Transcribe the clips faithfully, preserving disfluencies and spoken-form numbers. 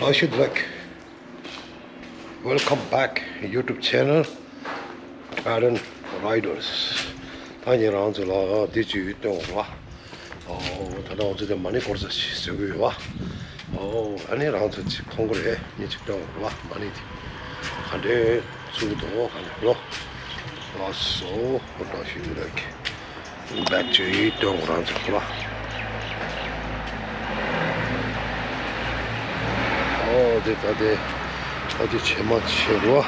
I should like welcome back YouTube channel Trident Riders. ད་ངས་རང་ཚོ་ལ་འདི་ཅིག་སྟོན་དགོས་པ། ཨོ་ད་ལྟ་ང་ཚོ་དེ་མ་ཎི་སྐོར་ས་ཞིག་བཟོ་གི་ཡོད་པ། ཨོ་ཨ་ནི་རང་ཚོ་ཅིག་མཐོང་གི་རེད། ངས་ཅིག་སྟོན་དགོས་པ། མ་ཎི་དེ་ག་འདྲས་ཚུགས་འདུག་ག་འདྲས་ལོ། ལགས་སོ། ཧོ་ད་ཞིག་འདུག་ལགས། བེག་ཅིག་སྟོན་དགོས་རང་ཚོ་ལ། ཨོ་དེ་ད་དེ་ད་དེ་བྱེ་མ་བྱེ་རོ།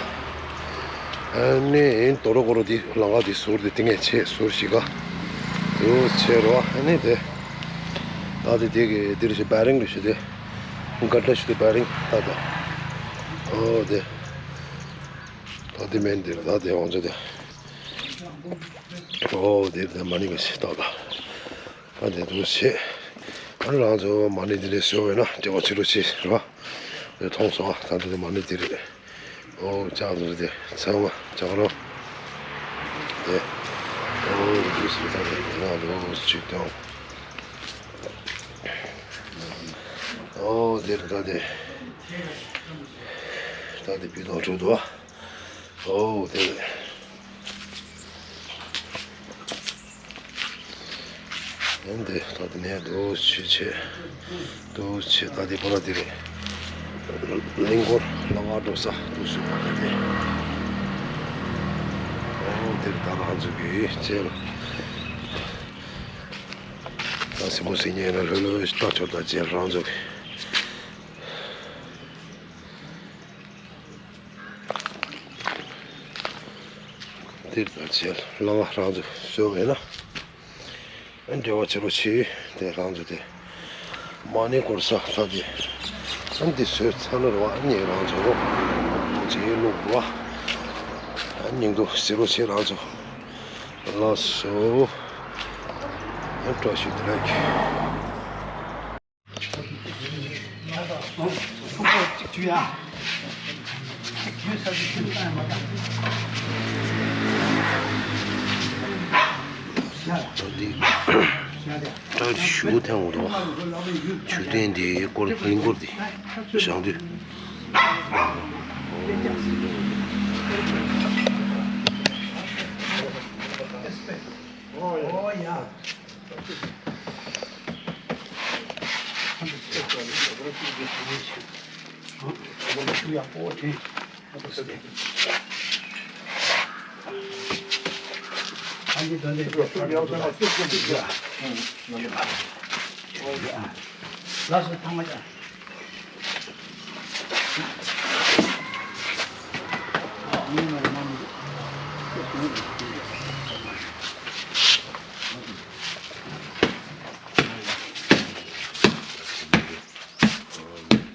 ཨ་ནི་དོ་རོ་གོ་རོ་དེ་ལང་ཀ་དེ་ཟུར་དེ་དེ་ངས་བྱེ་ཟུར་ཞིག་ག་དུ་བྱེ་རོ། ཨ་ནི་དེ་ད་དེ་དེ་གི་དེ་རེ་ཞིག་བེ་རིང་རེ་ཞིག་དེ་ག་འདྲ་ཞིག་དེ་བེ་རིང་ད་ད། ཨོ་དེ་ད་དེ་མེན་དེ་ད་དེ་ང་ཚོ་དེ། ཨོ་དེ་དེ་མ་ཎི་གི་ཞིག་ད་ད། ཨ་དེ་དུ་བྱེད། ཨ་རང་ཚོ་མ་ཎི་འདི་འདྲས་བཟོ་བས་ན་འབྲེལ་བ་བྱེད་རོགས་བྱེད་རེད་པ། དེ་མཐོང་སོང་ཨ། ད་ལྟ་དེ་མ་ཎི་འདི་རེད། ཨོ་ལྕགས་འདི་རེད། དེ་ཚང་མ་ལྕགས་རོ། དེ་ཨོ་དེ་དུ་ཞིག་ད་དེ་དེ་ན་ལོ་ཅིག་དང་། ཨོ་དེ་རེད། ད་དེ་ད་དེ་བི་དང་གྲུ་དུ་ཨ། ཨོ་དེ་རེད། ཡང་དེ་ད་དེ་ནས་དུ་ཆུ་ཆེ་དུ་ཆེ་ད་དེ་པོ་ར་དེ་རེད། གླིང་སྐོར་ལ་བ་འགྲོ་ས་དུ་སུ་པ་དེ་དེ། ཨོ་དེ་ད་རང་ཚོ་གི་ཆེ་ལ་ད་སི་མོ་སི་ཉེ་ན་ལྷོད་ལྷོད་ལྟ་ཆོག་ད་ཆེ་རང་ཚོ་གི། འདིར་ད་ཆེ་ལ་ང་རང་ཚོ་བཟོ་བས་ན། འབྲེལ་བ་བྱེད་རོགས་བྱེད། དེ་རང་ཚོ་དེ་མ་ཎི་སྐོར་ས་ད་དེ་ཨ་འདི་བཟོས་ཚར་ནོ་རེད་པ། ཨ་ནི་རང་ཚོ་རོགས་བྱེད་ལུགས་རེད་པ། ཨ་ཉིང་དུ་ཟེར་རོགས་བྱེད་རང་ཚོ། ལགས་སོ། ཨ་བཀྲ་ཤིས་བདེ་ལེགས། ད་འདི་སྐྲ་ཞུ་ཐེངས་འོང་དོ། ཆུ་ཐེངས་འདི་སྐོར་གླིང་སྐོར་འདི་བཞེངས་དུས། ཨོ་ཡ།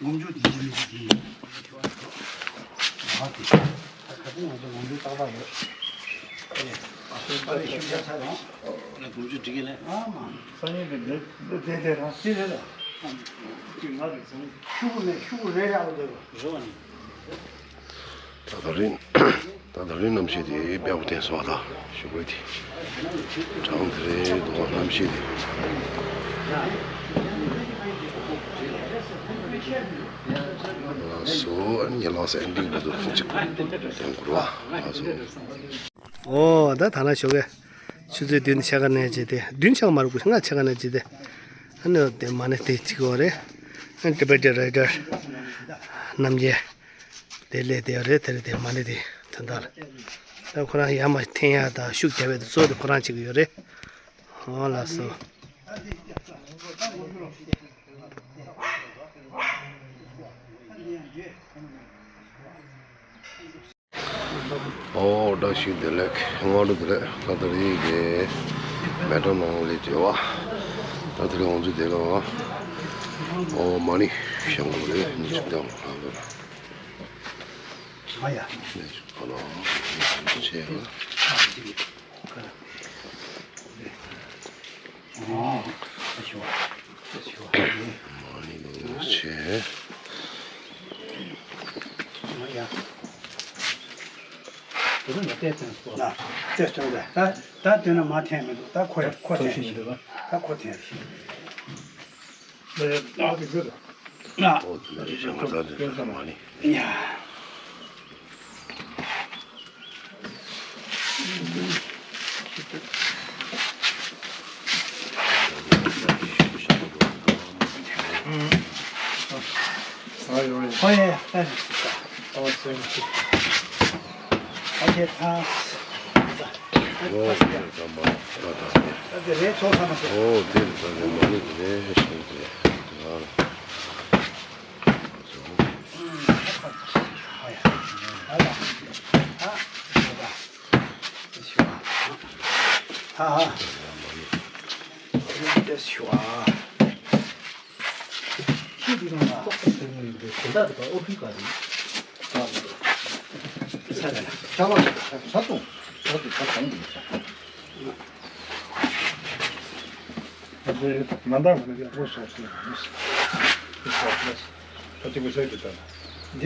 ངོམ་ཆུ་དེ་ཡིན་གྱི་དེ་ཡིན། ཨ་དེ་ད་ག་ཚོད་ང་ཚོ་ངོམ་ཆུ་ཏག་ཏག་ཡོད། ཨ་རེ་ཤུགས་རྒྱག་ཚར་རོང་། ངོམ་ཆུ་འགྲིག་གི་ལེ། ཨ་མ། སང་ཉིན་དེ་འདྲ་འདི་དེ་དེ་རང་སྲིད་རེད་ལ། ཅིག་ང་རེ་ཚང་། ཤུ་གུ་མེད་ཤུ་གུ་རེ་རེ་ཨ་བ་དེ་རོ། རེ་བ་ནི། ད་ད་རིང་ད་ད་རིང་གནམ་གཤིས་དེ་དཔེ་པོ་བསྟན་སོང་བ་དང་ཞུ་དགོས་དེ། གྲང་དེ་རེད་འདུག་གནམ་གཤིས་དེ། ལགས་སོ། ཨ་ནི་ལགས་སོ། ཨེན་ཌིང་འདི་ཚོ་གཅིག་བསྟན་དགོས་རེད་པ། ལགས་སོ། ཨོ་ད་ད་ན་ཞོགས་ཀས་ཆུ་ཚོད་བདུན་ཕྱེད་ཀ་ནས་བྱས་ཏེ། བདུན་ཕྱེད་ཀ་མ་རེད། དགུ་ལྔ་ཕྱེད་ཀ་ནས་བྱས་ཏེ། ཨ་ནི་དེ་མ་ཎི་དེ་གཅིག་ཡོད་རེད། ཨ་ནི་ཊི་བེ་ཊན་རའི་ཌར་རྣམ་རྒྱལ་དེ་སླེབས་བསྡད་ཡོད་རེད། དེ་རེད། དེ་མ་ཎི་དེ་དོན་དག་ལ། ད་ཁོ་རང་ཡར་མར་འཐེན་ཡག་དང་ཤུགས་རྒྱབ་ཡག་དེ་གཙོ་བོ་དེ་ཁོ་རང་བྱེད་ཀྱི་ཡོད་རེད། ཨོ་ལགས་སོ། ཨོ་བཀྲ་ཤིས་བདེ་ལེགས། སྔ་དྲོ་བདེ་ལེགས། ད་ད་རེས་ཀྱི་མེ་ཏོག་ནང་ལས་བྱེད་པ། ད་ད་རེས་ང་ཚོ་དེ་ལ་ཨོ་མ་ཎི་བཞེངས་དགོས་རེད། ཉི་ཤུ་དང་ལྷག་ལ། ཨ་ཡ། ཨ་ལོ། ཆེ་བ། མ་ཎི་ཆེ། ད་ད་དེ་ན་མ་འཐེན་མི་འདུག་ད་ཁོ་ཡ་ཁོ་འཐེན་ཤིག་ད་ཁོ་འཐེན་ཤིག་ཨོ་དེ་ལས་ཞེ་མ་ཚ་དེ་ཚ་མ་ནི། ཡ། ཨ་ཡོ་ཡོ། ཨོ་ཡ་ཡ། ཨོ་སེམས་ཅིག་ཨོ་ཁེ་ཐང་། ཨོ་དེ་ཚ་མ་ཚ་དེ། ཨོ་དེ་ཚ་མ་ནི་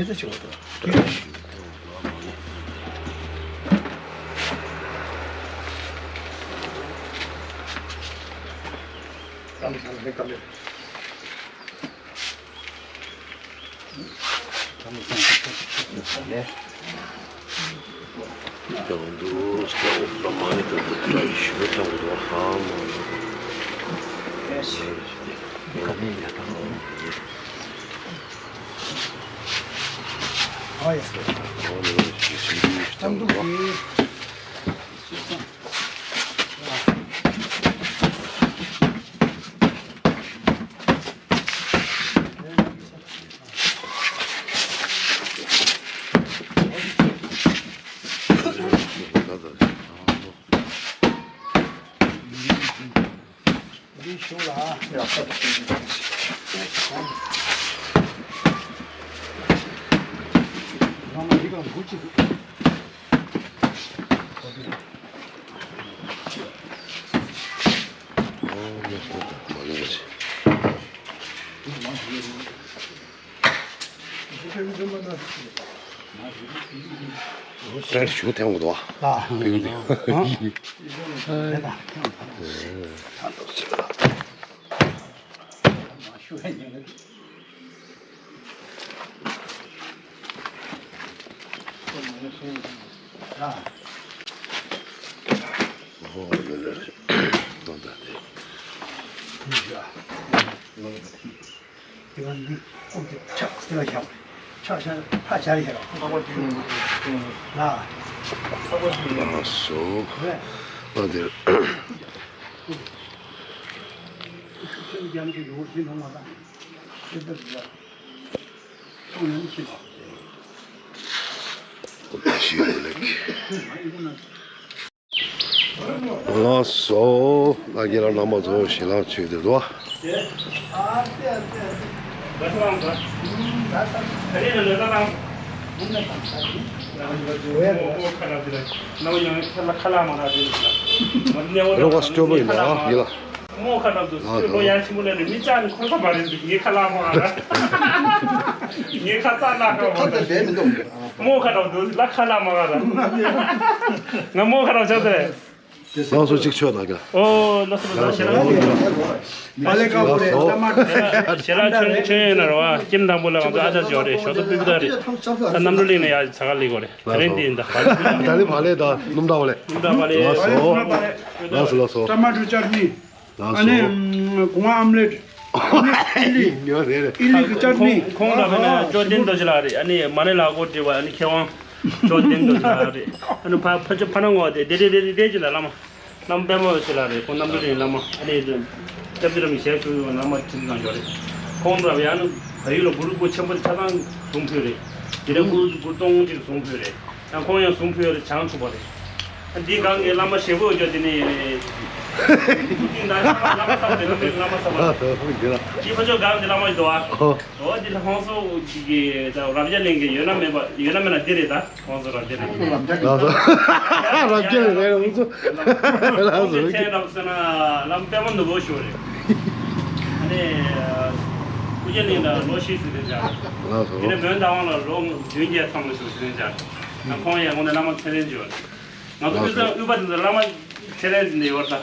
དེ་ཞེ་དེ། ཏྲེར་ཞུ་ཐེངས་འདུག་བ། ཨ། བིའུ་འདི། ཨ། ལགས་སོ། ལགས་ཀྱི་ལ་རྣམ་པ་ཚོ་ཞིག་ལང་ཆོས་དེ་དོ། རོགས་སྐྱོ་པོ་ཡིན་ན་ཡིན་ལ། རྨོ་ཁ་ནང་དུ་ལོ་ཡང་ཆེན་པོ་ལས་ནས་མི་ཅག་ནི་འཁོར་ས་མ་རེད་འདུག་ངའི་ཁ་ལག་མ་ར། ངའི་ཁ་ཙག་ལག་ཁ་མ་ར། རྨོ་ཁ་ནང་དུ་ལ་ཁ་ལག་མ་ར། ང་རྨོ་ཁ་ནང་ཆགས་ཟེར། ལགས་སོ་གཅིག་ཆོད་ན་ག་ཨོ་ལགས་སོ་ལགས་སོ། ཞལ་ལག་ཆོས་ཆོས་ཡོད་ན་ར་བ་སྐྱིད་དང་པོ་ལ་ང་ཚོ་ཨ་ཅག་ཅོ་རེད། ཞོ་ཏོ་སྤུས་ཀ་རེད། ད་གནམ་གྲུ་གླིང་ནས་ཡ་ཚ་ག་ལི་གོ་རེད། དེ་རིང་འདི་ཡིན་ད། ད་ལི་བ་ལེ་ད་སྣུམ་ད་བ་ལེ། སྣུམ་ད་བ་ལེ། ལགས་སོ། ལགས་སོ་ལགས་སོ། ཊ་མ་ཊོ་ཅར་ནི། ལགས་སོ། ཨ་ནི་གུང་ཨམ་ལེ། ཉོ་རེད་རེད། ཨི་ལི་གི་ཅར་ནི། ཁོང་ལ་བས་ན་ཅོ་ཏན་རྡོ་རྗེ་ལགས་རེད། ཨ་ནི་མ་ཎི་ལག་སྐོར་འབྲི་བ་ཨ་ནི་མཁས་དབང་ཅོ་ཏན་རྡོ་རྗེ་ལགས་རེད། ཨ་ནི་ཕ་ཕ་ཅོ་ཕ་ན་ངོ་དེ་དེ་དེ་དེ་དེ་ཅི་ལ་བླ་མ། བླ་མ་པད་མ་འོད་ཟེར་ལགས་རེད། ཁོང་གནམ་གྲུ་གླིང་བླ་མ་ཨ་ནི་སྐྱབས་རྗེ་རིན་པོ་ཆེ་ཞལ་བཞུགས་ཡོད་བླ་མ་ཁྲིམས་ཁང་ཞོགས་རེད། ཁོང་ལ་བས་ཨ་ནི་བལ་ཡུལ་ལ་གུ་རུ་སྐུ་ཆེན་པོ་དེ་ཆ་ཚང་བཟུང་ཕུལ་རེད། དེ་ནས་གུ་རུ་སྐུ་སྟོང་གཅིག་བཟུང་ཕུལ་རེད། ཡང་ཁོང་ཡང་གསུང་ཕུལ་བྱང་ཆུབ་པ་རེད། འདི་སྒང་གི་བླ་མ་ཞེ་པོ་ཡོད་ཀྱང་དེ་ནི། འདི་ན་བླ་མ་ཚ་བ་དེ་ནི་བླ་མ་ཚ་བ་རེད། འདི་ཕ་ཕྱོགས་སྒང་གི་བླ་མ་ཡོད་དོ། འོ་འདི་ལ་ཧོང་སོ་གི་རབ་རྒྱ་གླིང་གི་ཡོད་ན་མེད་པ་ཡོད་ན་མེད་ན་འདི་རེད་ད། ཧོང་སོ་རབ་རྒྱ་གླིང་། ལགས་སོ། རབ་རྒྱ་གླིང་རེད་ཧོང་སོ། ལགས་སོ། ཚན་རབ་ཟེར་ན་བླ་མ་པད་མ་ནོར་བུ་ཞུ་རེད། ཨ་ནི། སྐུ་རྒྱ་གླིང་ལ་ལོ་བཞི་ཟིན་ཏེ་བཞག་ལགས་སོ། དེ་ནས་མོན་རྟ་དབང་ལ་ལོ་བདུན་བརྒྱད་ཚང་མ་ཞུ་ཟིན་བཞག་ད་ཁོང་ཡང་ངོ་ནས་བླ་མ་ཚད་ལྡན་ཅིག་ཡོད་རེད། ང་ཚོ་དབུས་གཙང་དབུས་པ་དེ་ཚོ་བླ་མ་ཚད་ལྡན་ཅིག་ཡོད་རེད་ད།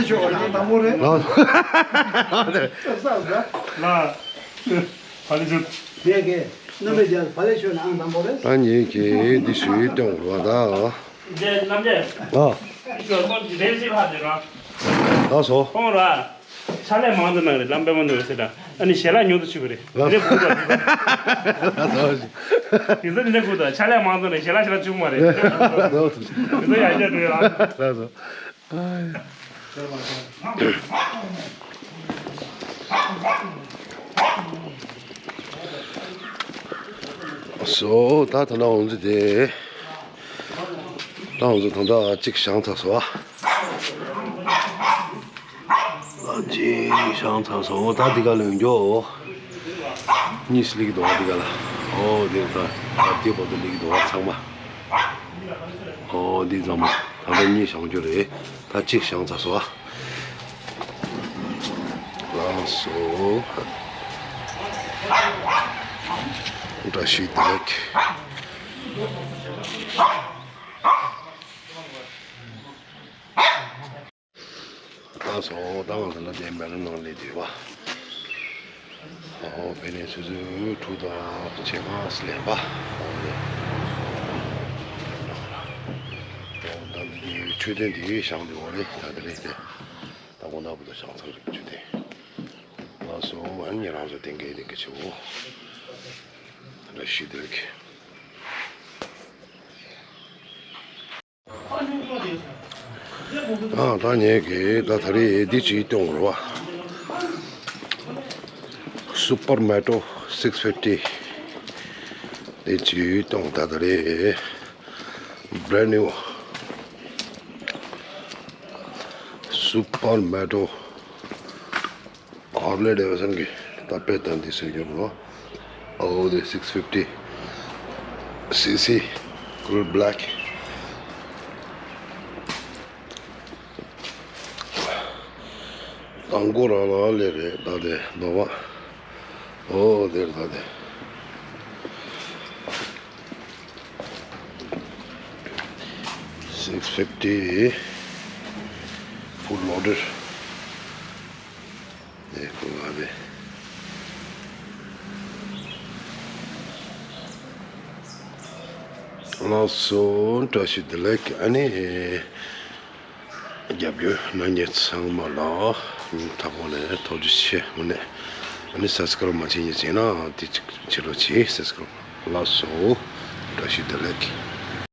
ལེ་ཤོག་ཨང་དང་པོ་རེད། ལགས་སོ། ལགས་སོ། ལགས། བ་ལེ་ཤོག་ངས་ཀྱི་རྣམ་པའི་རྒྱལ་བ་ལེ་ཤོག་ནི་ཨང་དང་པོ་རེད། ད་ངས་ཀྱི་འདི་ཞུས་སྟོན་རོགས་ད། རྗེ་རྣམ་རྒྱལ། ཨ། ཞོར་མོ་རེ་ཞིག་ལྷག་ཅིག་ར། ལགས་སོ། ཁོང་ར། ཕྱག་ལས་མང་དུ་གནང་རེད། ལམ་པད་མ་ནོར་བ་ཟེར་དང་། ཨ་ནི་ཞལ་ལག་ཉུང་དུ་ཆུད་པ་རེད། ལགས་སོ། དེ་ཚོ་འདི་འདྲ་དགོས་དང་། ཕྱག་ལས་མང་དུ་ནས་ཞལ་ལག་ཞལ་ལག་ཆུང་མ་རེད། དེ་ཚོ་ཡར་རྒྱས་འགྲོ་ཡ། ལགས་སོ། སོ། ད་ད་ན་འོང་ཚེ་དེ། ད་འོང་ཚེ་ད་ལྟ་གཅིག་བཞེངས་ཚར་སོང་ཨ། གཅིག་བཞེངས་ཚར་སོང་། ད་འདི་ག་ལོན་འགྱོ། གཉིས་སླེབས་འདུག་ཨ་འདི་ག་ལ། ཨོ་འདི་ད་ད་འདི་བར་དུ་སླེབས་འདུག་ཨ་ཚང་མ། ཨོ་འདི་ཚང་མ་ད་ལྟ་གཉིས་བཞེངས་རྒྱུ་རེད། ད་གཅིག་བཞེངས་ཚར་སོང་ཨ། ལགས་སོ། བཀྲ་ཤིས་བདེ་ལེགས། ལགས་སོ། ད་ང་ཚོ་ལ་དེ་མེ་ལོང་ནང་སླེབས་བསྡད་པ། ཨོ་བེ་ནེ་སུ་སུ་ཁྲུ་དང་ཆེ་ཁང་སླེབས་པ། ཨོ་ད་འདི་མཆོད་རྟེན་འདི་བཞེངས་འདུག་ཨོ་ལེ། ད་དེ་རེད་དེ། ད་དགོང་དག་བར་དུ་བཞེངས་ཚར་རེད་མཆོད་རྟེན། ལགས་སོ། ཨ་ནི་ཉེ་རང་ཚོ་དེང་གི་དེང་གི་ཆེ་བོ། བཀྲ་ཤིས་བདེ་ལེགས། ཨ་ད་ངས་གི་ད་ད་རེས་འདི་ཅིག་སྟོན་དགོས་རེད་བ། སུ་པར་མེ་ཀྲོ་སིགས་ཕིབ་ཊི། འདི་ཅིག་སྟོན། ད་ད་རེས་brand new སུ་པར་མེ་ཀྲོ། ཧར་ལེ་ཌེ་ཝི་སན་གྱི་ད་དཔེ་ལྟ་འདི་སུ་ཡོད་ནོ། ཨོ་དེ་སིགས་ཕིབ་ཊི་སི་སི་ཀུལ་བྷེ་ལེག། དང་པོ་རང་ལ་ལེ་རེད། ད་དེ་ནོ་བ། ཨོ་དེ་ད་དེ། སིགས་ཕིབ་ཊི། ཕུལ་ལོ་ཌེཌ། ནས་ཁོ་ལ་དེ། ལགས་སོ། བཀྲ་ཤིས་བདེ་ལེགས། ཨ་ནི། རྒྱབ་སྐྱོར་གནང་མཁན་ཚང་མ་ལ་སྙིང་ཐག་པ་ནས་ཐུགས་རྗེ་ཆེ། དངོས་གནས། ཨ་ནི་སབ་སི་ཀ་རབ་མ་བྱས་མཁན་བྱས་ན་དེ་གཅིག་བྱེད་རོགས་གྱིས། སབ་སི་ཀ་རབ། ལགས་སོ། བཀྲ་ཤིས་བདེ་ལེགས།